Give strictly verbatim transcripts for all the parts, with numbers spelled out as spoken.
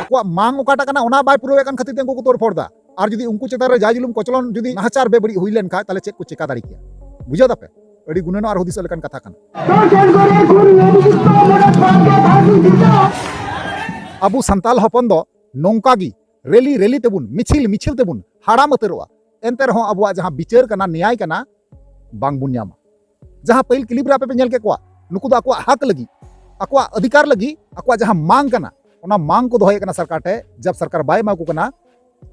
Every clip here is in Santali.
ᱟᱠᱚᱣᱟᱜ ᱢᱟᱝ ᱚᱠᱟᱴᱟᱜ ᱠᱟᱱᱟ, ᱚᱱᱟ ᱵᱟᱭ ᱯᱩᱨᱟᱹᱣᱮᱫ ᱠᱟᱱ ᱠᱷᱟᱹᱛᱤᱨ ᱛᱮ ᱩᱱᱠᱩ ᱠᱚ ᱛᱳᱲᱯᱷᱳᱲ ᱫᱟ᱾ ᱟᱨ ᱡᱩᱫᱤ ᱩᱱᱠᱩ ᱪᱮᱛᱟᱱ ᱨᱮ ᱡᱟᱭ ᱡᱩᱞᱩᱢ ᱠᱚᱪᱞᱚᱱ, ᱡᱩᱫᱤ ᱱᱟᱦᱟᱪᱟᱨ ᱵᱮᱵᱟᱹᱲᱤᱡ ᱦᱩᱭ ᱞᱮᱱ ᱠᱷᱟᱱ, ᱛᱟᱦᱞᱮ ᱪᱮᱫ ᱠᱚ ᱪᱮᱠᱟ ᱫᱟᱲᱮ ᱠᱮᱭᱟ? ᱵᱩᱡᱷᱟᱹᱣ ᱫᱟᱯᱮ? ᱟᱹᱰᱤ ᱜᱩᱱᱟᱹᱱᱚᱜ ᱟᱨ ᱦᱩᱫᱤᱥᱚᱜ ᱞᱮᱠᱟᱱ ᱠᱟᱛᱷᱟ ᱠᱟᱱᱟ᱾ ᱟᱵᱚ ᱥᱟᱱᱛᱟᱞ ᱦᱚᱯᱚᱱ ᱫᱚ ᱱᱚᱝᱠᱟ ᱜᱮ ᱨᱮᱞᱤ ᱨᱮᱞᱤ ᱛᱮᱵᱚᱱ, ᱢᱤᱪᱷᱤᱞ ᱢᱤᱪᱷᱤᱞ ᱛᱮᱵᱚᱱ ᱦᱟᱲᱟᱢ ᱩᱛᱟᱹᱨᱚᱜᱼᱟ, ᱮᱱᱛᱮ ᱨᱮᱦᱚᱸ ᱟᱵᱚᱣᱟᱜ ᱡᱟᱦᱟᱸ ᱵᱤᱪᱟᱹᱨ ᱠᱟᱱᱟ, ᱱᱮᱭᱟᱭ ᱠᱟᱱᱟ, ᱵᱟᱝᱵᱚᱱ ᱧᱟᱢᱟ᱾ ᱡᱟᱦᱟᱸ ᱯᱟᱹᱦᱤᱞ ᱠᱞᱤᱯ ᱨᱮ ᱟᱯᱮ ᱯᱮ ᱧᱮᱞ ᱠᱮᱫ ᱠᱚᱣᱟ, ᱱᱩᱠᱩ ᱫᱚ ᱟᱠᱚᱣᱟᱜ ᱦᱟᱠ ᱞᱟᱹᱜᱤᱫ, ᱟᱠᱚᱣᱟᱜ ᱚᱫᱷᱤᱠᱟᱨ ᱞᱟᱹᱜᱤᱫ, ᱟᱠᱚᱣᱟᱜ ᱡᱟᱦᱟᱸ ᱢᱟᱝ ᱠᱟᱱᱟ, ᱚᱱᱟ ᱢᱟᱝ ᱠᱚ ᱫᱚᱦᱚᱭᱮᱫ ᱠᱟᱱᱟ ᱥᱚᱨᱠᱟᱨ ᱴᱷᱮᱱ᱾ ᱡᱟᱵ ᱥᱚᱨᱠᱟᱨ ᱵᱟᱭ ᱮᱢᱟ ᱠᱚ ᱠᱟᱱᱟ,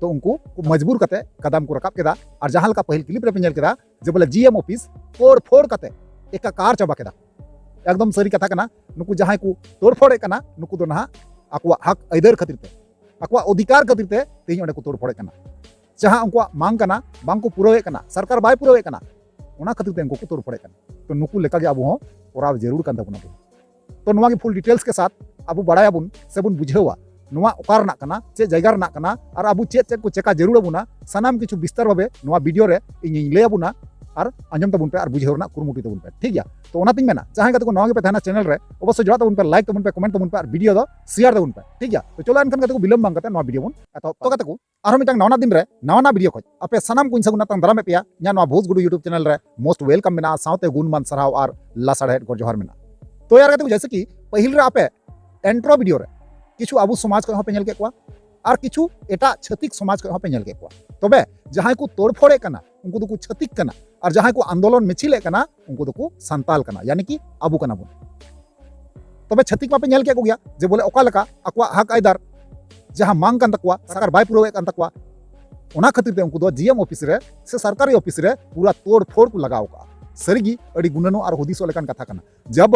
ᱛᱚ ᱩᱱᱠᱩ ᱠᱚ ᱢᱚᱡᱽᱵᱩᱨ ᱠᱟᱛᱮ ᱠᱟᱫᱟᱢ ᱠᱚ ᱨᱟᱠᱟᱵ ᱠᱮᱫᱟ᱾ ᱟᱨ ᱡᱟᱦᱟᱸ ᱞᱮᱠᱟ ᱯᱟᱹᱦᱤᱞ ᱠᱞᱤᱯ ᱨᱮ ᱯᱮ ᱧᱮᱞ ᱠᱮᱫᱟ, ᱡᱮ ᱵᱚᱞᱮ ᱡᱤ ᱮᱢ ᱚᱯᱷᱤᱥ ᱛᱳᱲ ᱯᱷᱳᱲ ᱠᱟᱛᱮ ᱮᱠᱟᱠᱟᱨ ᱪᱟᱵᱟ ᱠᱮᱫᱟ᱾ ᱮᱠᱫᱚᱢ ᱥᱟᱹᱨᱤ ᱠᱟᱛᱷᱟ ᱠᱟᱱᱟ, ᱱᱩᱠᱩ ᱡᱟᱦᱟᱸᱭ ᱠᱚ ᱛᱳᱲ ᱯᱷᱳᱲᱮᱫ ᱠᱟᱱᱟ, ᱱᱩᱠᱩ ᱫᱚ ᱱᱟᱦᱟᱜ ᱟᱠᱚᱣᱟᱜ ᱦᱟᱠ ᱟᱹᱭᱫᱟᱹᱨ ᱠᱷᱟᱹᱛᱤᱨ ᱛᱮ, ᱟᱠᱚᱣᱟᱜ ᱚᱫᱷᱤᱠᱟᱨ ᱠᱷᱟᱹᱛᱤᱨ ᱛᱮ ᱛᱮᱦᱮᱧ ᱚᱸᱰᱮ ᱠᱚ ᱛᱳᱲ ᱯᱷᱳᱲᱮᱫ ᱠᱟᱱᱟ᱾ ᱡᱟᱦᱟᱸ ᱩᱱᱠᱩᱣᱟᱜ ᱢᱟᱝ ᱠᱟᱱᱟ, ᱵᱟᱝ ᱠᱚ ᱯᱩᱨᱟᱹᱣᱮᱫ ᱠᱟᱱᱟ, ᱥᱚᱨᱠᱟᱨ ᱵᱟᱭ ᱯᱩᱨᱟᱹᱣᱮᱫ ᱠᱟᱱᱟ, ᱚᱱᱟ ᱠᱷᱟᱹᱛᱤᱨ ᱛᱮ ᱩᱱᱠᱩ ᱠᱚ ᱛᱳᱲ ᱯᱷᱳᱲᱮᱫ ᱠᱟᱱᱟ᱾ ᱛᱚ ᱱᱩᱠᱩ ᱞᱮᱠᱟ ᱜᱮ ᱟᱵᱚ ᱦᱚᱸ ᱠᱚᱨᱟᱣ ᱡᱟᱹᱨᱩᱲ ᱠᱟᱱ ᱛᱟᱵᱚᱱᱟ ᱵᱚᱱ᱾ ᱛᱚ ᱱᱚᱣᱟ ᱜᱮ ᱯᱷᱩᱞ ᱰᱤᱴᱮᱞᱥ ᱠᱮ ᱥᱟᱛᱷ ᱟᱵᱚ ᱵᱟᱲᱟᱭᱟᱵᱚᱱ ᱥᱮᱵᱚᱱ ᱵᱩᱡᱷᱟᱹᱣᱟ, ᱱᱚᱣᱟ ᱚᱠᱟ ᱨᱮᱱᱟᱜ ᱠᱟᱱᱟ, ᱪᱮᱫ ᱡᱟᱭᱜᱟ ᱨᱮᱱᱟᱜ ᱠᱟᱱᱟ, ᱟᱨ ᱟᱵᱚ ᱪᱮᱫ ᱪᱮᱫ ᱠᱚ ᱪᱮᱠᱟ ᱡᱟᱹᱨᱩᱲ ᱟᱵᱚᱱᱟ, ᱥᱟᱱᱟᱢ ᱠᱤᱪᱷᱩ ᱵᱤᱥᱛᱟᱨ ᱵᱷᱟᱵᱮ ᱱᱚᱣᱟ ᱵᱷᱤᱰᱤᱭᱳ ᱨᱮ ᱤᱧᱤᱧ ᱞᱟᱹᱭ ᱟᱵᱚᱱᱟ᱾ ᱟᱨ ᱟᱸᱡᱚᱢ ᱛᱟᱵᱚᱱ ᱯᱮ ᱟᱨ ᱵᱩᱡᱷᱟᱹᱣ ᱨᱮᱱᱟᱜ ᱠᱩᱨᱩᱢᱩᱴᱩᱭ ᱛᱟᱵᱚᱱ ᱯᱮ, ᱴᱷᱤᱠ ᱜᱮᱭᱟ? ᱛᱚ ᱚᱱᱟᱛᱤᱧ ᱢᱮᱱᱟ, ᱡᱟᱦᱟᱸᱭ ᱜᱟᱛᱮ ᱠᱚ ᱱᱟᱣᱟ ᱜᱮᱯᱮ ᱛᱟᱦᱮᱱᱟ ᱪᱮᱱᱮᱞ ᱨᱮ, ᱚᱵᱚᱥᱥᱳᱭ ᱡᱚᱲᱟᱜ ᱛᱟᱵᱚᱱ ᱯᱮ, ᱞᱟᱭᱤᱠ ᱛᱟᱵᱚᱱ ᱯᱮ, ᱠᱚᱢᱮᱱᱴ ᱛᱟᱵᱚᱱ ᱯᱮ ᱟᱨ ᱵᱷᱤᱰᱤᱭᱳ ᱫᱚ ᱥᱮᱭᱟᱨ ᱛᱟᱵᱚᱱ ᱯᱮ, ᱴᱷᱤᱠ ᱜᱮᱭᱟ? ᱛᱚ ᱪᱚᱞᱚ ᱮᱱᱠᱷᱟᱱ ᱜᱟᱛᱮ ᱠᱚ, ᱵᱤᱞᱚᱢ ᱵᱟᱝ ᱠᱟᱛᱮ ᱱᱚᱣᱟ ᱵᱷᱤᱰᱤᱭᱳ ᱵᱚᱱ ᱮᱛᱚᱦᱚᱵ ᱠᱟᱜᱼᱟ᱾ ᱛᱚ ᱜᱟᱛᱮ ᱠᱚ, ᱟᱨᱦᱚᱸ ᱢᱤᱫᱴᱟᱝ ᱱᱟᱣᱟ ᱱᱟᱜ ᱫᱤᱱ ᱨᱮ ᱱᱟᱣᱟ ᱱᱟᱜ ᱵᱷᱤᱰᱤᱭᱳ ᱠᱷᱚᱡ ᱟᱯᱮ ᱥᱟᱱᱟᱢ ᱠᱚᱧ ᱥᱟᱹᱜᱩᱱ ᱟᱛᱟᱝ ᱫᱟᱨᱟᱢᱮᱫ ᱯᱮᱭᱟ ᱤᱧᱟᱹᱜ ᱱᱚᱣᱟ ᱵᱷᱩᱡᱽ ᱜᱩᱰᱩ YouTube ᱪᱮᱱᱮᱞ ᱨᱮ᱾ ᱢᱳᱥᱴ ᱳᱭᱮᱞᱠᱟᱢ ᱢᱮᱱᱟᱜᱼᱟ, ᱥᱟᱶᱛᱮ ᱜᱩᱱ ᱢᱟᱱ ᱥᱟᱨᱦᱟᱣ ᱟᱨ ᱞᱟᱥᱟᱲᱦᱮᱫ ᱜᱚᱰ ᱡᱚᱦᱟᱨ ᱢᱮᱱᱟᱜᱼᱟ᱾ ᱛᱚ ᱭᱟᱨ ᱜᱟᱛᱮ ᱠᱚ, ᱡᱮᱭᱥᱮ ᱠᱤ ᱯᱟᱹᱦᱤᱞ ᱨᱮ ᱟᱯᱮ ᱮᱱᱴᱨᱳ ᱵᱷᱤᱰᱤᱭᱳ ᱨᱮ ᱠᱤᱪᱷᱩ ᱟᱵᱚ ᱥᱚᱢᱟᱡᱽ ᱠᱷᱚᱡ ᱦᱚᱸᱯᱮ ᱧᱮᱞ ᱠᱮᱫ ᱠᱚᱣᱟ ᱟᱨ ᱠᱤᱪᱷᱩ ᱮᱴᱟᱜ ᱪᱷᱟᱹᱛᱤᱠ ᱥᱚᱢᱟᱡᱽ ᱠᱷᱚᱡ ᱦᱚᱸᱯᱮ ᱧᱮᱞ ᱠᱮᱫ ᱠᱚᱣᱟ᱾ ᱛᱚᱵᱮ ᱡᱟᱦᱟᱸᱭ ᱠᱚ ᱛᱳᱲᱯᱷᱳᱲᱮᱫ ᱠᱟᱱᱟ, ᱩᱱᱠᱩ ᱫᱚᱠᱚ ᱪᱷᱟᱹᱛᱤᱠ ᱠᱟᱱᱟ, ᱟᱨ ᱡᱟᱦᱟᱸᱭ ᱠᱚ ᱟᱱᱫᱳᱞᱚᱱ ᱢᱤᱪᱷᱤᱞᱮᱫ ᱠᱟᱱᱟ, ᱩᱱᱠᱩ ᱫᱚᱠᱚ ᱥᱟᱱᱛᱟᱞ ᱠᱟᱱᱟ, ᱭᱟᱱᱤ ᱠᱤ ᱟᱵᱚ ᱠᱟᱱᱟ ᱵᱚᱱ᱾ ᱛᱚᱵᱮ ᱪᱷᱟᱹᱛᱤᱠ ᱢᱟᱯᱮ ᱧᱮᱞ ᱠᱮᱫ ᱠᱚᱜᱮᱭᱟ ᱡᱮ ᱵᱚᱞᱮ ᱚᱠᱟ ᱞᱮᱠᱟ ᱟᱠᱚᱣᱟᱜ ᱦᱟᱠ ᱟᱭᱫᱟᱨ, ᱡᱟᱦᱟᱸ ᱢᱟᱝ ᱠᱟᱱ ᱛᱟᱠᱚᱣᱟ, ᱥᱚᱨᱠᱟᱨ ᱵᱟᱭ ᱯᱩᱨᱟᱹᱣᱮᱫ ᱠᱟᱱ ᱛᱟᱠᱚᱣᱟ, ᱚᱱᱟ ᱠᱷᱟᱹᱛᱤᱨ ᱛᱮ ᱩᱱᱠᱩ ᱫᱚ ᱡᱤ ᱮᱢ ᱚᱯᱷᱤᱥ ᱨᱮ ᱥᱮ ᱥᱚᱨᱠᱟᱨᱤ ᱚᱯᱷᱤᱥ ᱨᱮ ᱯᱩᱨᱟᱹ ᱛᱳᱲ ᱯᱷᱳᱲ ᱠᱚ ᱞᱟᱜᱟᱣ ᱠᱟᱜᱼᱟ᱾ ᱥᱟᱹᱨᱤᱜᱮ ᱟᱹᱰᱤ ᱜᱩᱱᱟᱹᱱᱚᱜ ᱟᱨ ᱦᱩᱫᱤᱥᱚᱜ ᱞᱮᱠᱟᱱ ᱠᱟᱛᱷᱟ ᱠᱟᱱᱟ᱾ ᱡᱟᱵ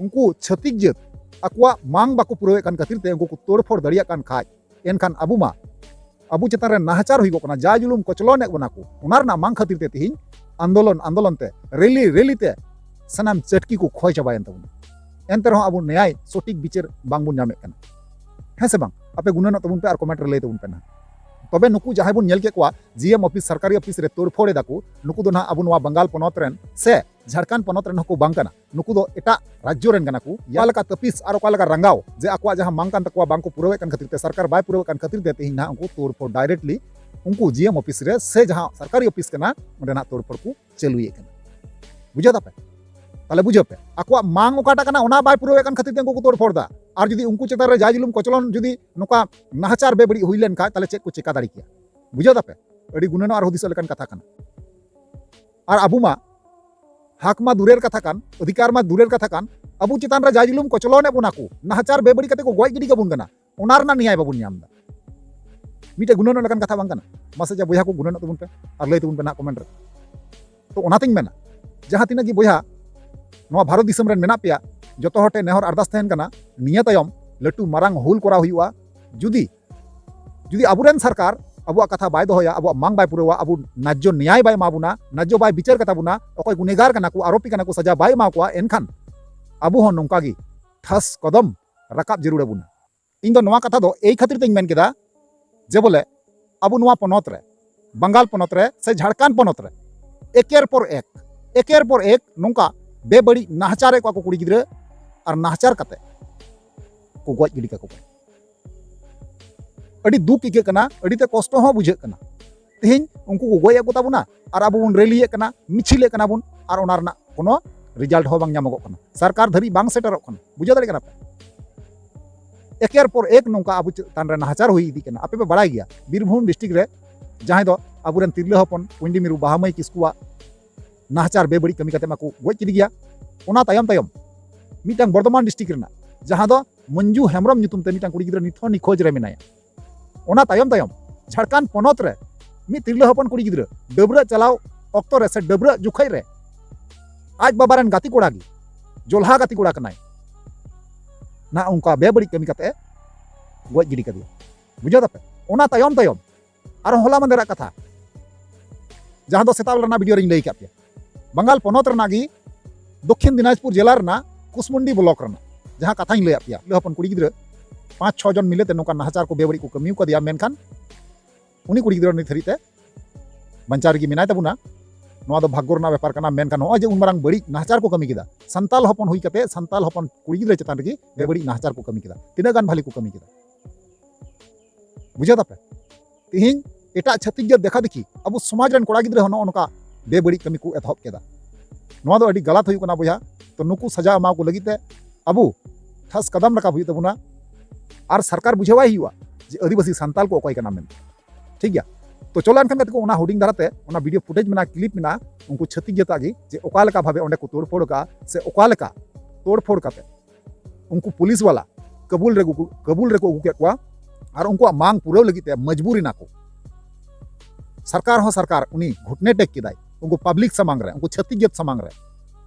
ᱩᱱᱠᱩ ᱪᱷᱟᱹᱛᱤᱠ ᱡᱟᱹᱛ ᱟᱠᱚᱣᱟᱜ ᱢᱟᱝ ᱵᱟᱠᱚ ᱯᱩᱨᱟᱹᱣᱮᱫ ᱠᱟᱱ ᱠᱷᱟᱹᱛᱤᱨ ᱛᱮ ᱩᱱᱠᱩ ᱠᱚ ᱛᱳᱲ ᱯᱷᱳᱲ ᱫᱟᱲᱮᱭᱟᱜ ᱠᱟᱱ ᱠᱷᱟᱡ, ᱮᱱᱠᱷᱟᱱ ᱟᱵᱚ ᱢᱟ ᱟᱵᱚ ᱪᱮᱛᱟᱱ ᱨᱮ ᱱᱟᱦᱟᱪᱟᱨ ᱦᱩᱭᱩᱜᱚᱜ ᱠᱟᱱᱟ, ᱡᱟ ᱡᱩᱞᱩᱢ ᱠᱚᱪᱞᱚᱱᱮᱫ ᱵᱚᱱᱟ ᱠᱚ, ᱚᱱᱟ ᱨᱮᱱᱟᱜ ᱢᱟᱝ ᱠᱷᱟᱹᱛᱤᱨ ᱛᱮ ᱛᱮᱦᱮᱧ ᱟᱱᱫᱳᱞᱚᱱ ᱟᱱᱫᱳᱞᱚᱱ ᱛᱮ, ᱨᱮᱞᱤ ᱨᱮᱞᱤ ᱛᱮ ᱥᱟᱱᱟᱢ ᱪᱟᱹᱴᱠᱤ ᱠᱚ ᱠᱷᱚᱭ ᱪᱟᱵᱟᱭᱮᱱ ᱛᱟᱵᱚᱱᱟ᱾ ᱮᱱᱛᱮ ᱨᱮᱦᱚᱸ ᱟᱵᱚ ᱱᱮᱭᱟᱭ ᱥᱚᱴᱷᱤᱠ ᱵᱤᱪᱟᱹᱨ ᱵᱟᱝᱵᱚᱱ ᱧᱟᱢᱮᱫ ᱠᱟᱱᱟ, ᱦᱮᱸ ᱥᱮ ᱵᱟᱝ? ᱟᱯᱮ ᱜᱩᱱᱟᱹᱱᱚᱜ ᱛᱟᱵᱚᱱ ᱯᱮ ᱟᱨ ᱠᱚᱢᱮᱱᱴ ᱨᱮ ᱞᱟᱹᱭ ᱛᱟᱵᱚᱱ ᱯᱮ ᱱᱟᱦᱟᱜ᱾ ᱛᱚᱵᱮ ᱱᱩᱠᱩ ᱡᱟᱦᱟᱸᱭ ᱵᱚᱱ ᱧᱮᱞ ᱠᱮᱫ ᱠᱚᱣᱟ ᱡᱤ ᱮᱢ ᱚᱯᱷᱤᱥ, ᱥᱚᱨᱠᱟᱨᱤ ᱚᱯᱷᱤᱥ ᱨᱮ ᱛᱳᱲᱯᱷᱳᱲ ᱮᱫᱟ ᱠᱚ, ᱱᱩᱠᱩ ᱫᱚ ᱱᱟᱦᱟᱜ ᱟᱵᱚ ᱱᱚᱣᱟ ᱵᱟᱝᱜᱟᱞ ᱯᱚᱱᱚᱛ ᱨᱮᱱ ᱥᱮ ᱡᱷᱟᱲᱠᱷᱚᱸᱰ ᱯᱚᱱᱚᱛ ᱨᱮᱱ ᱦᱚᱸᱠᱚ ᱵᱟᱝ ᱠᱟᱱᱟ᱾ ᱱᱩᱠᱩ ᱫᱚ ᱮᱴᱟᱜ ᱨᱟᱡᱽᱡᱚ ᱨᱮᱱ ᱠᱟᱱᱟ ᱠᱚ᱾ ᱚᱠᱟ ᱞᱮᱠᱟ ᱛᱟᱹᱯᱤᱥ ᱟᱨ ᱚᱠᱟ ᱞᱮᱠᱟ ᱨᱟᱸᱜᱟᱣ, ᱡᱮ ᱟᱠᱚᱣᱟᱜ ᱡᱟᱦᱟᱸ ᱢᱟᱝ ᱠᱟᱱ ᱛᱟᱠᱚᱣᱟ ᱵᱟᱝ ᱠᱚ ᱯᱩᱨᱟᱹᱣᱮᱫ ᱠᱟᱱ ᱠᱷᱟᱹᱛᱤᱨ ᱛᱮ, ᱥᱚᱨᱠᱟᱨ ᱵᱟᱭ ᱯᱩᱨᱟᱹᱣᱮᱫ ᱠᱟᱱ ᱠᱷᱟᱹᱛᱤᱨ ᱛᱮ ᱛᱮᱦᱮᱧ ᱱᱟᱦᱟᱜ ᱩᱱᱠᱩ ᱛᱳᱲᱯᱷᱳᱲ directly ᱩᱱᱠᱩ ᱡᱤ ᱮᱢ ᱚᱯᱷᱤᱥ ᱨᱮ ᱥᱮ ᱡᱟᱦᱟᱸ ᱥᱚᱨᱠᱟᱨᱤ ᱚᱯᱷᱤᱥ ᱠᱟᱱᱟ ᱚᱸᱰᱮ ᱱᱟᱦᱟᱜ ᱛᱳᱲᱯᱷᱳᱲ ᱠᱚ ᱪᱟᱹᱞᱩᱭᱮᱫ ᱠᱟᱱᱟ᱾ ᱵᱩᱡᱷᱟᱹᱣ ᱫᱟᱯᱮ? ᱛᱟᱦᱞᱮ ᱵᱩᱡᱷᱟᱹᱣ ᱯᱮ, ᱟᱠᱚᱣᱟᱜ ᱢᱟᱝ ᱚᱠᱟᱴᱟᱜ ᱠᱟᱱᱟ ᱚᱱᱟ ᱵᱟᱭ ᱯᱩᱨᱟᱹᱣᱮᱫ ᱠᱟᱱ ᱠᱷᱟᱹᱛᱤᱨ ᱛᱮ ᱩᱱᱠᱩ ᱠᱚ ᱛᱳᱲᱯᱷᱳᱲ ᱫᱟ᱾ ᱟᱨ ᱡᱩᱫᱤ ᱩᱱᱠᱩ ᱪᱮᱛᱟᱱ ᱨᱮ ᱡᱟᱭ ᱡᱩᱞᱩᱢ ᱠᱚᱪᱞᱚᱱ ᱡᱩᱫᱤ ᱱᱚᱝᱠᱟ ᱱᱟᱦᱟᱪᱟᱨ ᱵᱮᱵᱟᱹᱲᱤᱡ ᱦᱩᱭ ᱞᱮᱱ ᱠᱷᱟᱡ, ᱛᱟᱦᱞᱮ ᱪᱮᱫ ᱠᱚ ᱪᱮᱠᱟ ᱫᱟᱲᱮ ᱠᱮᱭᱟ? ᱵᱩᱡᱷᱟᱹᱣ ᱫᱟᱯᱮ? ᱟᱹᱰᱤ ᱜᱩᱱᱟᱹᱱᱚᱜ ᱟᱨ ᱦᱩᱫᱤᱥᱚᱜ ᱞᱮᱠᱟᱱ ᱠᱟᱛᱷᱟ ᱠᱟᱱᱟ᱾ ᱟᱨ ᱟᱵᱚ ᱢᱟ ᱦᱟᱠ ᱢᱟ ᱫᱩᱨᱮᱨ ᱠᱟᱛᱷᱟ ᱠᱟᱱ, ᱚᱫᱷᱤᱠᱟᱨ ᱢᱟ ᱫᱩᱨᱮᱨ ᱠᱟᱛᱷᱟ ᱠᱟᱱ, ᱟᱵᱚ ᱪᱮᱛᱟᱱ ᱨᱮ ᱡᱟᱭ ᱡᱩᱞᱩᱢ ᱠᱚᱪᱞᱚᱱᱮᱫ ᱵᱚᱱᱟ ᱠᱚ, ᱱᱟᱦᱟᱪᱟᱨ ᱵᱮᱵᱟᱹᱲᱤᱡ ᱠᱟᱛᱮ ᱠᱚ ᱜᱚᱡ ᱜᱤᱰᱤ ᱠᱟᱵᱚᱱ ᱠᱟᱱᱟ, ᱚᱱᱟ ᱨᱮᱱᱟᱜ ᱱᱮᱭᱟᱭ ᱵᱟᱵᱚᱱ ᱧᱟᱢ ᱮᱫᱟ᱾ ᱢᱤᱫᱴᱮᱡ ᱜᱩᱱᱟᱹᱱᱚᱜ ᱞᱮᱠᱟᱱ ᱠᱟᱛᱷᱟ ᱵᱟᱝ ᱠᱟᱱᱟ? ᱢᱟᱥᱮ ᱡᱟ ᱵᱚᱭᱦᱟ ᱠᱚ ᱜᱩᱱᱟᱹᱱᱚᱜ ᱛᱟᱵᱚᱱ ᱯᱮ ᱟᱨ ᱞᱟᱹᱭ ᱛᱟᱵᱚᱱ ᱯᱮ ᱱᱟᱦᱟᱜ comment ᱨᱮ᱾ ᱛᱚ ᱚᱱᱟᱛᱤᱧ ᱢᱮᱱᱟ, ᱡᱟᱦᱟᱸ ᱛᱤᱱᱟᱹᱜ ᱜᱮ ᱵᱚᱭᱦᱟ ᱱᱚᱣᱟ ᱵᱷᱟᱨᱚᱛ ᱫᱤᱥᱚᱢ ᱨᱮᱱ ᱢᱮᱱᱟᱜ ᱯᱮᱭᱟ, ᱡᱚᱛᱚ ᱦᱚᱲ ᱴᱷᱮᱱ ᱱᱮᱦᱚᱨ ᱟᱨᱫᱟᱥ ᱛᱟᱦᱮᱱ ᱠᱟᱱᱟ, ᱱᱤᱭᱟᱹ ᱛᱟᱭᱚᱢ ᱞᱟᱹᱴᱩ ᱢᱟᱨᱟᱝ ᱦᱩᱞ ᱠᱚᱨᱟᱣ ᱦᱩᱭᱩᱜᱼᱟ᱾ ᱡᱩᱫᱤ, ᱡᱩᱫᱤ ᱟᱵᱚᱨᱮᱱ ᱥᱚᱨᱠᱟᱨ ᱟᱵᱚᱣᱟᱜ ᱠᱟᱛᱷᱟ ᱵᱟᱭ ᱫᱚᱦᱚᱭᱟ, ᱟᱵᱚᱣᱟᱜ ᱢᱟᱝ ᱵᱟᱭ ᱯᱩᱨᱟᱹᱣᱟ, ᱟᱵᱚ ᱱᱟᱡᱽᱡᱚ ᱱᱮᱭᱟᱭ ᱵᱟᱭ ᱮᱢᱟ ᱵᱚᱱᱟ, ᱱᱟᱡᱽᱡᱚ ᱵᱟᱭ ᱵᱤᱪᱟᱹᱨ ᱠᱟᱛᱟ ᱵᱚᱱᱟ, ᱚᱠᱚᱭ ᱜᱩᱱᱮᱜᱟᱨ ᱠᱟᱱᱟ ᱠᱚ, ᱟᱨᱳᱯᱤ ᱠᱟᱱᱟ ᱠᱚ, ᱥᱟᱡᱟ ᱵᱟᱭ ᱮᱢᱟ ᱠᱚᱣᱟ, ᱮᱱᱠᱷᱟᱱ ᱟᱵᱚ ᱦᱚᱸ ᱱᱚᱝᱠᱟ ᱜᱮ ᱴᱷᱟᱥ ᱠᱚᱫᱚᱢ ᱨᱟᱠᱟᱵ ᱡᱟᱹᱨᱩᱲ ᱟᱵᱚᱱᱟ᱾ ᱤᱧ ᱫᱚ ᱱᱚᱣᱟ ᱠᱟᱛᱷᱟ ᱫᱚ ᱮᱭ ᱠᱷᱟᱹᱛᱤᱨ ᱛᱤᱧ ᱢᱮᱱ ᱠᱮᱫᱟ ᱡᱮ ᱵᱚᱞᱮ ᱟᱵᱚ ᱱᱚᱣᱟ ᱯᱚᱱᱚᱛ ᱨᱮ, ᱵᱟᱝᱜᱟᱞ ᱯᱚᱱᱚᱛ ᱨᱮ ᱥᱮ ᱡᱷᱟᱲᱠᱷᱚᱸᱰ ᱯᱚᱱᱚᱛ ᱨᱮ ᱮᱠᱮᱨ ᱯᱚᱨ ᱮᱠ, ᱮᱠᱮᱨ ᱯᱚᱨ ᱮᱠ ᱱᱚᱝᱠᱟ ᱵᱮᱵᱟᱹᱲᱤᱡ ᱱᱟᱦᱟᱪᱟᱨᱮᱫ ᱠᱚᱣᱟ ᱠᱚ ᱠᱩᱲᱤ ᱜᱤᱫᱽᱨᱟᱹ, ᱟᱨ ᱱᱟᱦᱟᱪᱟᱨ ᱠᱟᱛᱮ ᱠᱚ ᱜᱚᱡ ᱜᱤᱰᱤ ᱠᱟᱠᱚ ᱠᱟᱱᱟ᱾ ᱟᱹᱰᱤ ᱫᱩᱠ ᱟᱹᱭᱠᱟᱹᱜ ᱠᱟᱱᱟ, ᱟᱹᱰᱤ ᱛᱮ ᱠᱚᱥᱴᱚ ᱦᱚᱸ ᱵᱩᱡᱷᱟᱹᱜ ᱠᱟᱱᱟ᱾ ᱛᱮᱦᱮᱧ ᱩᱱᱠᱩ ᱠᱚ ᱜᱚᱡ ᱮᱫ ᱠᱚ ᱛᱟᱵᱚᱱᱟ ᱟᱨ ᱟᱵᱚ ᱵᱚᱱ ᱨᱮᱞᱤᱭᱮᱫ ᱠᱟᱱᱟ, ᱢᱤᱪᱷᱤᱞᱮᱫ ᱠᱟᱱᱟ ᱵᱚᱱ, ᱟᱨ ᱚᱱᱟ ᱨᱮᱱᱟᱜ ᱠᱳᱱᱳ result ᱦᱚᱸ ᱵᱟᱝ ᱧᱟᱢᱚᱜᱚᱜ ᱠᱟᱱᱟ, ᱥᱚᱨᱠᱟᱨ ᱫᱷᱟᱹᱵᱤᱡ ᱵᱟᱝ ᱥᱮᱴᱮᱨᱚᱜ ᱠᱟᱱᱟ᱾ ᱵᱩᱡᱷᱟᱹᱣ ᱫᱟᱲᱮᱭᱟᱜ ᱠᱟᱱᱟ ᱯᱮ? ᱮᱠᱮᱨ ᱯᱚᱨ ᱮᱠ ᱱᱚᱝᱠᱟ ᱟᱵᱚ ᱪᱮᱛᱟᱱ ᱨᱮ ᱱᱟᱦᱟᱪᱟᱨ ᱦᱩᱭ ᱤᱫᱤᱜ ᱠᱟᱱᱟ᱾ ᱟᱯᱮ ᱯᱮ ᱵᱟᱲᱟᱭ ᱜᱮᱭᱟ, ᱵᱤᱨᱵᱷᱩᱢ district ᱨᱮ ᱡᱟᱦᱟᱸᱭ ᱫᱚ ᱟᱵᱚᱨᱮᱱ ᱛᱤᱨᱞᱟᱹ ᱦᱚᱯᱚᱱ ᱠᱩᱸᱭᱰᱤ ᱢᱤᱨᱩ ᱵᱟᱦᱟ ᱢᱟᱹᱭ ᱠᱤᱥᱠᱩᱣᱟᱜ ᱱᱟᱦᱟᱪᱟᱨ ᱵᱮᱵᱟᱹᱲᱤᱡ ᱠᱟᱹᱢᱤ ᱠᱟᱛᱮ ᱢᱟᱠᱚ ᱜᱚᱡ ᱠᱮᱫᱮ ᱜᱮᱭᱟ᱾ ᱚᱱᱟ ᱛᱟᱭᱚᱢ ᱛᱟᱭᱚᱢ ᱢᱤᱫᱴᱟᱝ ᱵᱚᱨᱫᱷᱚᱢᱟᱱ district ᱨᱮᱱᱟᱜ ᱡᱟᱦᱟᱸ ᱫᱚ ᱢᱚᱧᱡᱩ ᱦᱮᱢᱵᱨᱚᱢ ᱧᱩᱛᱩᱢ ᱛᱮ ᱢᱤᱫᱴᱟᱝ ᱠᱩᱲᱤ ᱜᱤᱫᱽᱨᱟᱹ ᱱᱤᱛ ᱦᱚᱸ ᱱᱤᱠᱷᱳᱡᱽ ᱨᱮ ᱢᱮᱱᱟᱭᱟ᱾ ᱚᱱᱟ ᱛᱟᱭᱚᱢ ᱛᱟᱭᱚᱢ ᱡᱷᱟᱲᱠᱷᱚᱸᱰ ᱯᱚᱱᱚᱛ ᱨᱮ ᱢᱤᱫ ᱛᱤᱨᱞᱟᱹ ᱦᱚᱯᱚᱱ ᱠᱩᱲᱤ ᱜᱤᱫᱽᱨᱟᱹ ᱰᱟᱹᱵᱽᱨᱟᱹᱜ ᱪᱟᱞᱟᱣ ᱚᱠᱛᱚ ᱨᱮ ᱥᱮ ᱰᱟᱹᱵᱽᱨᱟᱹᱜ ᱡᱚᱠᱷᱮᱡ ᱨᱮ ᱟᱡ ᱵᱟᱵᱟ ᱨᱮᱱ ᱜᱟᱛᱮ ᱠᱚᱲᱟ ᱜᱮ, ᱡᱚᱞᱦᱟ ᱜᱟᱛᱮ ᱠᱚᱲᱟ ᱠᱟᱱᱟᱭ, ᱱᱟ ᱚᱱᱠᱟ ᱵᱮᱵᱟᱹᱲᱤᱡ ᱠᱟᱹᱢᱤ ᱠᱟᱛᱮ ᱜᱚᱡ ᱜᱤᱰᱤ ᱠᱟᱫᱮᱭᱟ᱾ ᱵᱩᱡᱷᱟᱹᱣ ᱫᱟᱯᱮ? ᱚᱱᱟ ᱛᱟᱭᱚᱢ ᱛᱟᱭᱚᱢ ᱟᱨᱦᱚᱸ ᱦᱚᱞᱟ ᱢᱟᱫᱷᱮᱨᱟᱜ ᱠᱟᱛᱷᱟ, ᱡᱟᱦᱟᱸ ᱫᱚ ᱥᱮᱛᱟᱜ ᱵᱮᱞᱟ ᱨᱮᱱᱟᱜ video ᱨᱤᱧ ᱞᱟᱹᱭ ᱟᱠᱟᱫ ᱯᱮᱭᱟ, ᱵᱟᱝᱜᱟᱞ ᱯᱚᱱᱚᱛ ᱨᱮᱱᱟᱜ ᱜᱮ ᱫᱚᱠᱠᱷᱤᱱ ᱫᱤᱱᱟᱡᱽᱯᱩᱨ ᱡᱮᱞᱟ ᱨᱮᱱᱟᱜ ᱠᱩᱥᱢᱩᱱᱰᱤ block ᱨᱮᱱᱟᱜ ᱡᱟᱦᱟᱸ ᱠᱟᱛᱷᱟᱧ ᱞᱟᱹᱭᱟᱫ ᱯᱮᱭᱟ, ᱛᱤᱨᱞᱟᱹ ᱦᱚᱯᱚᱱ ᱠᱩᱲᱤ ᱜᱤᱫᱽᱨᱟᱹ ᱯᱟᱸᱪ ᱪᱷᱚ ᱡᱚᱱ ᱢᱤᱞᱮ ᱛᱮ ᱱᱚᱝᱠᱟ ᱱᱟᱦᱟᱪᱟᱨ ᱠᱚ ᱵᱮᱵᱟᱹᱲᱤᱡ ᱠᱚ ᱠᱟᱹᱢᱤ ᱟᱠᱟᱫᱮᱭᱟ, ᱢᱮᱱᱠᱷᱟᱱ ᱩᱱᱤ ᱠᱩᱲᱤ ᱜᱤᱫᱽᱨᱟᱹ ᱱᱤᱛ ᱫᱷᱟᱹᱨᱤᱡ ᱛᱮ ᱵᱟᱧᱪᱟᱣ ᱨᱮᱜᱮ ᱢᱮᱱᱟᱭ ᱛᱟᱵᱚᱱᱟ᱾ ᱱᱚᱣᱟ ᱫᱚ ᱵᱷᱟᱜᱽᱜᱚ ᱨᱮᱱᱟᱜ ᱵᱮᱯᱟᱨ ᱠᱟᱱᱟ᱾ ᱢᱮᱱᱠᱷᱟᱱ ᱱᱚᱜᱼᱚᱭ ᱡᱮ ᱩᱱ ᱢᱟᱨᱟᱝ ᱵᱟᱹᱲᱤᱡ ᱱᱟᱦᱟᱪᱟᱨ ᱠᱚ ᱠᱟᱹᱢᱤ ᱠᱮᱫᱟ, ᱥᱟᱱᱛᱟᱞ ᱦᱚᱯᱚᱱ ᱦᱩᱭ ᱠᱟᱛᱮ ᱥᱟᱱᱛᱟᱞ ᱦᱚᱯᱚᱱ ᱠᱩᱲᱤ ᱜᱤᱫᱽᱨᱟᱹ ᱪᱮᱛᱟᱱ ᱨᱮᱜᱮ ᱵᱮᱵᱟᱹᱲᱤᱡ ᱱᱟᱦᱟᱪᱟᱨ ᱠᱚ ᱠᱟᱹᱢᱤ ᱠᱮᱫᱟ, ᱛᱤᱱᱟᱹᱜ ᱜᱟᱱ ᱵᱷᱟᱹᱞᱤ ᱠᱚ ᱠᱟᱹᱢᱤ ᱠᱮᱫᱟ? ᱵᱩᱡᱷᱟᱹᱣ ᱫᱟᱯᱮ? ᱛᱤᱦᱤᱧ ᱮᱴᱟᱜ ᱪᱷᱟᱹᱛᱤᱠ ᱡᱟᱹᱛ ᱫᱮᱠᱷᱟ ᱫᱮᱠᱷᱤ ᱟᱵᱚ ᱥᱚᱢᱟᱡᱽ ᱨᱮᱱ ᱠᱚᱲᱟ ᱜᱤᱫᱽᱨᱟᱹ ᱦᱚᱸ ᱱᱚᱜᱼᱚ ᱱᱚᱝᱠᱟ ᱵᱮᱵᱟᱹᱲᱤᱡ ᱠᱟᱹᱢᱤ ᱠᱚ ᱮᱛᱚᱦᱚᱵ ᱠᱮᱫᱟ᱾ ᱱᱚᱣᱟ ᱫᱚ ᱟᱹᱰᱤ ᱜᱟᱞᱟᱛ ᱦᱩᱭᱩᱜ ᱠᱟᱱᱟ ᱵᱚᱭᱦᱟ᱾ ᱛᱚ ᱱᱩᱠᱩ ᱥᱟᱡᱟ ᱮᱢᱟ ᱠᱚ ᱞᱟᱹᱜᱤᱫ ᱛᱮ ᱟᱵᱚ ᱴᱷᱟᱥ ᱠᱟᱫᱟᱢ ᱨᱟᱠᱟᱵ ᱦᱩᱭᱩᱜ ᱛᱟᱵᱚᱱᱟ᱾ ᱟᱨ ᱥᱚᱨᱠᱟᱨ ᱵᱩᱡᱷᱟᱹᱣᱟᱭ ᱦᱩᱭᱩᱜᱼᱟ ᱡᱮ ᱟᱹᱫᱤᱵᱟᱹᱥᱤ ᱥᱟᱱᱛᱟᱞ ᱠᱚ ᱚᱠᱚᱭ ᱠᱟᱱᱟ ᱢᱮᱱᱛᱮ᱾ ᱴᱷᱤᱠ ᱜᱮᱭᱟ? ᱛᱚ ᱪᱚᱞᱚ ᱮᱱᱠᱷᱟᱱ ᱜᱟᱛᱮ ᱠᱚ, ᱚᱱᱟ ᱦᱩᱰᱤᱧ ᱫᱷᱟᱨᱟᱛᱮ ᱚᱱᱟ video footage ᱢᱮᱱᱟᱜᱼᱟ, clip ᱢᱮᱱᱟᱜᱼᱟ, ᱩᱱᱠᱩ ᱪᱷᱟᱹᱛᱤᱠ ᱡᱟᱹᱛᱟᱜ ᱜᱮ, ᱡᱮ ᱚᱠᱟ ᱞᱮᱠᱟ ᱵᱷᱟᱵᱮ ᱚᱸᱰᱮ ᱠᱚ ᱛᱳᱲᱯᱷᱳᱲ ᱠᱟᱜᱼᱟ ᱥᱮ ᱚᱠᱟ ᱞᱮᱠᱟ ᱛᱳᱲᱯᱷᱳᱲ ᱠᱟᱛᱮ ᱩᱱᱠᱩ ᱯᱩᱞᱤᱥ ᱵᱟᱞᱟ ᱠᱟᱵᱩᱞ ᱨᱮ ᱠᱟᱵᱩᱞ ᱨᱮᱠᱚ ᱟᱹᱜᱩ ᱠᱮᱫ ᱠᱚᱣᱟ ᱟᱨ ᱩᱱᱠᱩᱣᱟᱜ ᱢᱟᱝ ᱯᱩᱨᱟᱹᱣ ᱞᱟᱹᱜᱤᱫ ᱛᱮ ᱢᱚᱡᱽᱵᱩᱨ ᱮᱱᱟ ᱠᱚ᱾ ᱥᱚᱨᱠᱟᱨ ᱦᱚᱸ ᱥᱚᱨᱠᱟᱨ ᱩᱱᱤ ᱜᱷᱩᱴᱱᱮ ᱴᱮᱠ ᱠᱮᱫᱟᱭ ᱩᱱᱠᱩ ᱯᱟᱵᱽᱞᱤᱠ ᱥᱟᱢᱟᱝ ᱨᱮ, ᱩᱱᱠᱩ ᱪᱷᱟᱹᱛᱤᱠ ᱡᱟᱹᱛ ᱥᱟᱢᱟᱝ ᱨᱮ᱾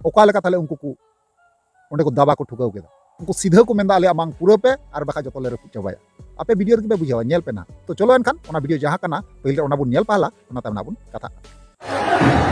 ᱚᱠᱟ ᱞᱮᱠᱟ ᱛᱟᱦᱞᱮ ᱩᱱᱠᱩ ᱠᱚ ᱚᱸᱰᱮ ᱠᱚ ᱫᱟᱵᱟ ᱠᱚ ᱴᱷᱩᱠᱟᱹᱣ ᱠᱮᱫᱟ? ᱩᱱᱠᱩ ᱥᱤᱫᱷᱟᱹ ᱠᱚ ᱢᱮᱱᱫᱟ, "ᱟᱞᱮᱭᱟᱜ ᱢᱟᱝ ᱯᱩᱨᱟᱹᱣ ᱯᱮ, ᱟᱨ ᱵᱟᱠᱷᱟᱡ ᱡᱚᱛᱚ ᱞᱮ ᱨᱟᱹᱯᱩᱫ ᱪᱟᱵᱟᱭᱟ᱾" ᱟᱯᱮ video ᱨᱮᱜᱮ ᱯᱮ ᱵᱩᱡᱷᱟᱹᱣᱟ, ᱧᱮᱞ ᱯᱮ ᱱᱟᱦᱟᱜ᱾ ᱛᱚ ᱪᱚᱞᱚ ᱮᱱᱠᱷᱟᱱ ᱚᱱᱟ video ᱡᱟᱦᱟᱸ ᱠᱟᱱᱟ, ᱯᱟᱹᱦᱤᱞ ᱨᱮ ᱚᱱᱟ ᱵᱚᱱ ᱧᱮᱞ ᱯᱟᱦᱞᱟ, ᱚᱱᱟ ᱛᱟᱭᱚᱢ ᱱᱟᱦᱟᱜ ᱵᱚᱱ ᱠᱟᱛᱷᱟᱜ ᱠᱟᱱᱟ᱾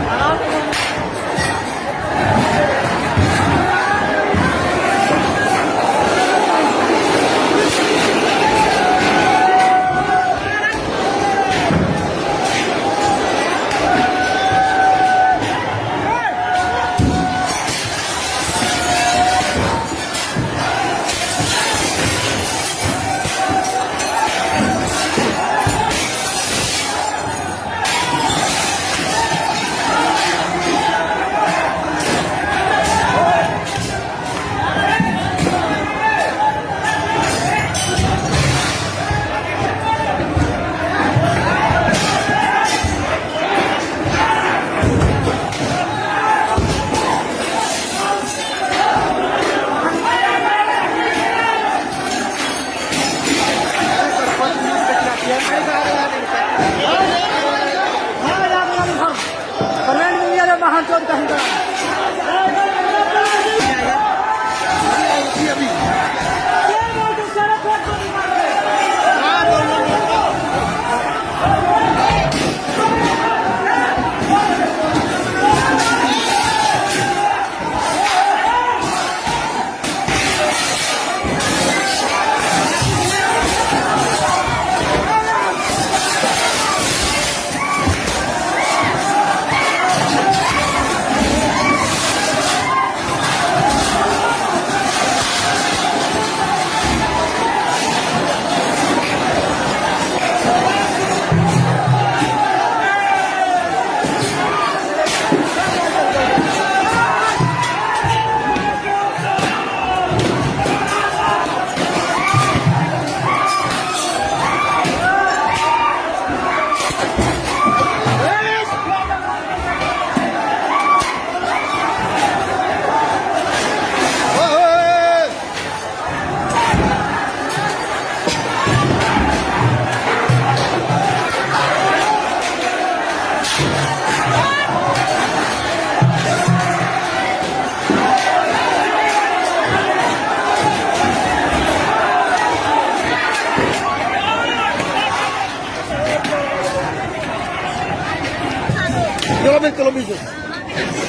जो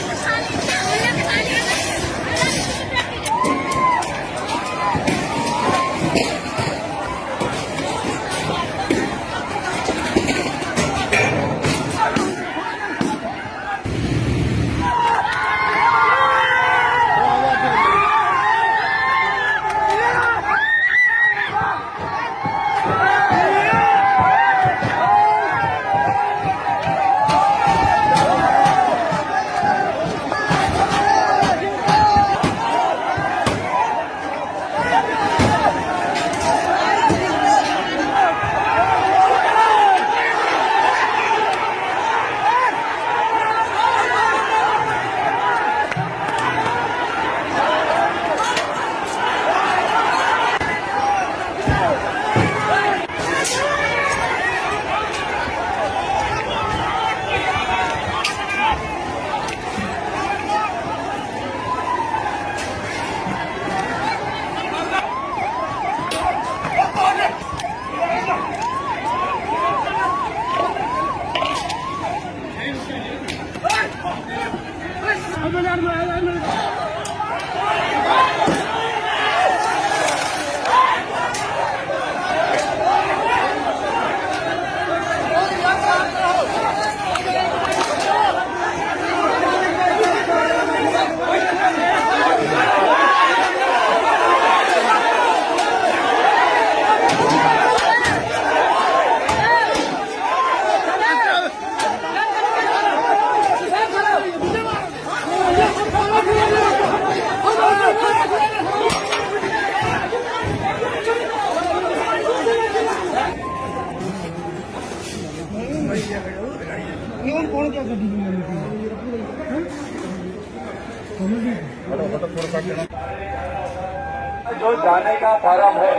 जाने का फॉर्म है,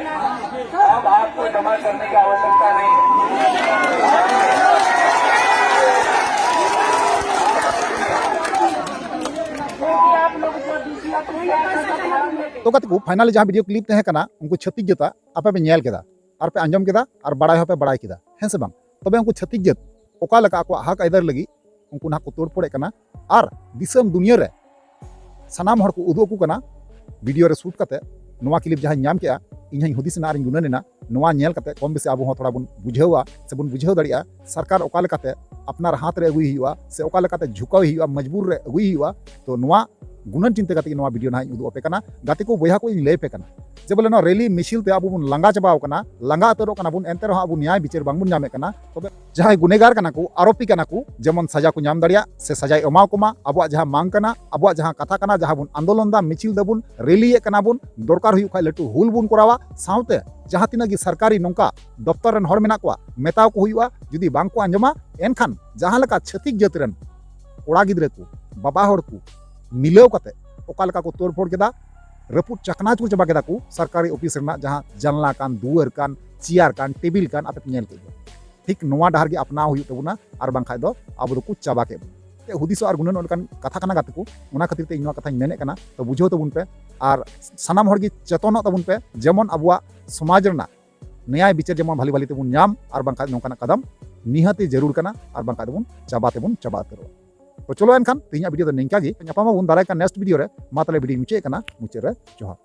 अब आपको जमा करने की आवश्यकता नहीं है। ᱛᱚ ᱜᱟᱛᱮ ᱠᱚ, finally ᱡᱟᱦᱟᱸ video clip ᱛᱟᱦᱮᱸ ᱠᱟᱱᱟ ᱩᱱᱠᱩ ᱪᱷᱟᱹᱛᱤᱠ ᱡᱟᱹᱛᱟᱜ, ᱟᱯᱮ ᱯᱮ ᱧᱮᱞ ᱠᱮᱫᱟ, ᱟᱨ ᱯᱮ ᱟᱸᱡᱚᱢ ᱠᱮᱫᱟ, ᱟᱨ ᱵᱟᱲᱟᱭ ᱦᱚᱸᱯᱮ ᱵᱟᱲᱟᱭ ᱠᱮᱫᱟ, ᱦᱮᱸ ᱥᱮ ᱵᱟᱝ? ᱛᱚᱵᱮ ᱩᱱᱠᱩ ᱪᱷᱟᱹᱛᱤᱠ ᱡᱟᱹᱛ ᱚᱠᱟ ᱞᱮᱠᱟ ᱟᱠᱚᱣᱟᱜ ᱦᱚᱠ ᱟᱹᱭᱫᱟᱹᱨ ᱞᱟᱹᱜᱤᱫ ᱩᱱᱠᱩ ᱱᱟᱦᱟᱜ ᱠᱚ ᱛᱳᱲᱯᱷᱳᱲᱮᱫ ᱠᱟᱱᱟ᱾ ᱟᱨ ᱫᱤᱥᱚᱢ ᱫᱩᱱᱤᱭᱟᱹ ᱨᱮ ᱥᱟᱱᱟᱢ ᱦᱚᱲ ᱠᱚ ᱩᱫᱩᱜ ᱟᱠᱚ ᱠᱟᱱᱟ ᱵᱷᱤᱰᱤᱭᱳ ᱨᱮ ᱥᱩᱴ ᱠᱟᱛᱮ᱾ ᱱᱚᱣᱟ ᱠᱞᱤᱯ ᱡᱟᱦᱟᱸᱧ ᱧᱟᱢ ᱠᱮᱜᱼᱟ, ᱤᱧ ᱦᱚᱸᱧ ᱦᱩᱫᱤᱥ ᱮᱱᱟ ᱟᱨᱤᱧ ᱜᱩᱱᱟᱹᱱ ᱮᱱᱟ, ᱱᱚᱣᱟ ᱧᱮᱞ ᱠᱟᱛᱮ ᱠᱚᱢ ᱵᱮᱥᱤ ᱟᱵᱚ ᱦᱚᱸ ᱛᱷᱚᱲᱟ ᱵᱚᱱ ᱵᱩᱡᱷᱟᱹᱣᱟ ᱥᱮ ᱵᱚᱱ ᱵᱩᱡᱷᱟᱹᱣ ᱫᱟᱲᱮᱭᱟᱜᱼᱟ ᱥᱚᱨᱠᱟᱨ ᱚᱠᱟ ᱞᱮᱠᱟᱛᱮ ᱟᱯᱱᱟᱨ ᱦᱟᱛ ᱨᱮ ᱟᱹᱜᱩᱭ ᱦᱩᱭᱩᱜᱼᱟ ᱥᱮ ᱚᱠᱟ ᱞᱮᱠᱟᱛᱮ ᱡᱷᱩᱠᱟᱹᱣ ᱦᱩᱭᱩᱜᱼᱟ, ᱢᱚᱡᱽᱵᱩᱨ ᱨᱮ ᱟᱹᱜᱩᱭ ᱦᱩᱭᱩᱜᱼᱟ᱾ ᱛᱚ ᱱᱚᱣᱟ ᱜᱩᱱᱟᱹᱱ ᱪᱤᱱᱛᱟᱹ ᱠᱟᱛᱮ ᱜᱮ ᱱᱚᱣᱟ ᱵᱷᱤᱰᱤᱭᱳ ᱱᱟᱦᱟᱜ ᱤᱧ ᱩᱫᱩᱜ ᱟᱯᱮ ᱠᱟᱱᱟ᱾ ᱜᱟᱛᱮ ᱠᱚ, ᱵᱚᱭᱦᱟ ᱠᱚ, ᱤᱧ ᱞᱟᱹᱭ ᱟᱯᱮ ᱠᱟᱱᱟ ᱡᱮ ᱵᱚᱞᱮ ᱱᱚᱣᱟ ᱨᱮᱞᱤ ᱢᱤᱪᱷᱤᱞ ᱛᱮ ᱟᱵᱚ ᱵᱚᱱ ᱞᱟᱸᱜᱟ ᱪᱟᱵᱟᱣ ᱠᱟᱱᱟ, ᱞᱟᱸᱜᱟ ᱩᱛᱟᱹᱨᱚᱜ ᱠᱟᱱᱟ ᱵᱚᱱ, ᱮᱱᱛᱮ ᱨᱮᱦᱚᱸ ᱟᱵᱚ ᱱᱮᱭᱟᱭ ᱵᱤᱪᱟᱹᱨ ᱵᱟᱝᱵᱚᱱ ᱧᱟᱢᱮᱫ ᱠᱟᱱᱟ᱾ ᱛᱚᱵᱮ ᱡᱟᱦᱟᱸᱭ ᱜᱩᱱᱮᱜᱟᱨ ᱠᱟᱱᱟ ᱠᱚ, ᱟᱨᱳᱯᱤ ᱠᱟᱱᱟ ᱠᱚ, ᱡᱮᱢᱚᱱ ᱥᱟᱡᱟ ᱠᱚ ᱧᱟᱢ ᱫᱟᱲᱮᱭᱟᱜ ᱥᱮ ᱥᱟᱡᱟᱭ ᱮᱢᱟᱣ ᱠᱚᱢᱟ᱾ ᱟᱵᱚᱣᱟᱜ ᱡᱟᱦᱟᱸ ᱢᱟᱝ ᱠᱟᱱᱟ, ᱟᱵᱚᱣᱟᱜ ᱡᱟᱦᱟᱸ ᱠᱟᱛᱷᱟ ᱠᱟᱱᱟ, ᱡᱟᱦᱟᱸ ᱵᱚᱱ ᱟᱱᱫᱳᱞᱚᱱ ᱫᱟ, ᱢᱤᱪᱷᱤᱞ ᱫᱟᱵᱚᱱ, ᱨᱮᱞᱤᱭᱮᱫ ᱠᱟᱱᱟ ᱵᱚᱱ, ᱫᱚᱨᱠᱟᱨ ᱦᱩᱭᱩᱜ ᱠᱷᱟᱡ ᱞᱟᱹᱴᱩ ᱦᱩᱞ ᱵᱚᱱ ᱠᱚᱨᱟᱣᱟ᱾ ᱥᱟᱶᱛᱮ ᱡᱟᱦᱟᱸ ᱛᱤᱱᱟᱹᱜ ᱜᱮ ᱥᱚᱨᱠᱟᱨᱤ ᱱᱚᱝᱠᱟ ᱫᱚᱯᱛᱚᱨ ᱨᱮᱱ ᱦᱚᱲ ᱢᱮᱱᱟᱜ ᱠᱚᱣᱟ, ᱢᱮᱛᱟᱣ ᱠᱚ ᱦᱩᱭᱩᱜᱼᱟ᱾ ᱡᱩᱫᱤ ᱵᱟᱝ ᱠᱚ ᱟᱸᱡᱚᱢᱟ, ᱮᱱᱠᱷᱟᱱ ᱡᱟᱦᱟᱸ ᱞᱮᱠᱟ ᱪᱷᱟᱹᱛᱤᱠ ᱡᱟᱹᱛ ᱨᱮᱱ ᱠᱚᱲᱟ ᱜᱤᱫᱽᱨᱟᱹ ᱠᱚ, ᱵᱟᱵᱟ ᱦᱚᱲ ᱠᱚ ᱢᱤᱞᱟᱹᱣ ᱠᱟᱛᱮ ᱚᱠᱟ ᱞᱮᱠᱟ ᱠᱚ ᱛᱳᱲᱯᱷᱳᱲ ᱠᱮᱫᱟ, ᱨᱟᱹᱯᱩᱫ ᱪᱟᱠᱱᱟᱪᱩᱨ ᱪᱟᱵᱟ ᱠᱮᱫᱟ ᱠᱚ ᱥᱚᱨᱠᱟᱨᱤ ᱚᱯᱷᱤᱥ ᱨᱮᱱᱟᱜ ᱡᱟᱦᱟᱸ ᱡᱟᱱᱞᱟ ᱠᱟᱱ, ᱫᱩᱣᱟᱹᱨ ᱠᱟᱱ, ᱪᱮᱭᱟᱨ ᱠᱟᱱ, ᱴᱮᱵᱤᱞ ᱠᱟᱱ, ᱟᱯᱮ ᱯᱮ ᱧᱮᱞ ᱠᱮᱫ ᱜᱮᱭᱟ᱾ ᱴᱷᱤᱠ ᱱᱚᱣᱟ ᱰᱟᱦᱟᱨ ᱜᱮ ᱟᱯᱱᱟᱣ ᱦᱩᱭᱩᱜ ᱛᱟᱵᱚᱱᱟ, ᱟᱨ ᱵᱟᱝᱠᱷᱟᱡ ᱫᱚ ᱟᱵᱚ ᱫᱚᱠᱚ ᱪᱟᱵᱟ ᱠᱮᱫ ᱵᱚᱱᱟ᱾ ᱛᱮ ᱦᱩᱫᱤᱥᱚᱜ ᱟᱨ ᱜᱩᱱᱟᱹᱱᱚᱜ ᱞᱮᱠᱟᱱ ᱠᱟᱛᱷᱟ ᱠᱟᱱᱟ ᱜᱟᱛᱮ ᱠᱚ, ᱚᱱᱟ ᱠᱷᱟᱹᱛᱤᱨ ᱛᱮ ᱤᱧ ᱱᱚᱣᱟ ᱠᱟᱛᱷᱟᱧ ᱢᱮᱱᱮᱫ ᱠᱟᱱᱟ᱾ ᱛᱚ ᱵᱩᱡᱷᱟᱹᱣ ᱛᱟᱵᱚᱱ ᱯᱮ, ᱟᱨ ᱥᱟᱱᱟᱢ ᱦᱚᱲ ᱜᱮ ᱪᱮᱛᱚᱱᱚᱜ ᱛᱟᱵᱚᱱ ᱯᱮ, ᱡᱮᱢᱚᱱ ᱟᱵᱚᱣᱟᱜ ᱥᱚᱢᱟᱡᱽ ᱨᱮᱱᱟᱜ ᱱᱮᱭᱟᱭ ᱵᱤᱪᱟᱹᱨ ᱡᱮᱢᱚᱱ ᱵᱷᱟᱞᱤ ᱵᱷᱟᱞᱤ ᱛᱮᱵᱚᱱ ᱧᱟᱢ, ᱟᱨ ᱵᱟᱝᱠᱷᱟᱡ ᱱᱚᱝᱠᱟᱱᱟᱜ ᱠᱟᱫᱟᱢ ᱱᱤᱦᱟᱹᱛᱤ ᱡᱟᱹᱨᱩᱲ ᱠᱟᱱᱟ, ᱟᱨ ᱵᱟᱝᱠᱷᱟᱡ ᱫᱚᱵᱚᱱ ᱪᱟᱵᱟ ᱛᱮᱵᱚᱱ ᱪᱟᱵᱟ ᱩᱛᱟᱹᱨᱚᱜᱼᱟ᱾ ᱛᱚ ᱪᱚᱞᱚ ᱮᱱᱠᱷᱟᱱ ᱛᱮᱦᱮᱧᱟᱜ ᱵᱷᱤᱰᱤᱭᱳ ᱫᱚ ᱱᱤᱝᱠᱟ ᱜᱮ, ᱧᱟᱯᱟᱢ ᱟᱵᱚᱱ ᱫᱟᱨᱟᱭ ᱠᱟᱱ ᱱᱮᱠᱥᱴ ᱵᱷᱤᱰᱤᱭᱳ ᱨᱮ᱾ ᱢᱟ ᱛᱟᱦᱞᱮ ᱵᱷᱤᱰᱤᱭᱳ ᱢᱩᱪᱟᱹᱫ ᱠᱟᱱᱟ, ᱢᱩᱪᱟᱹᱫ ᱨᱮ ᱡᱚᱦᱟᱨ᱾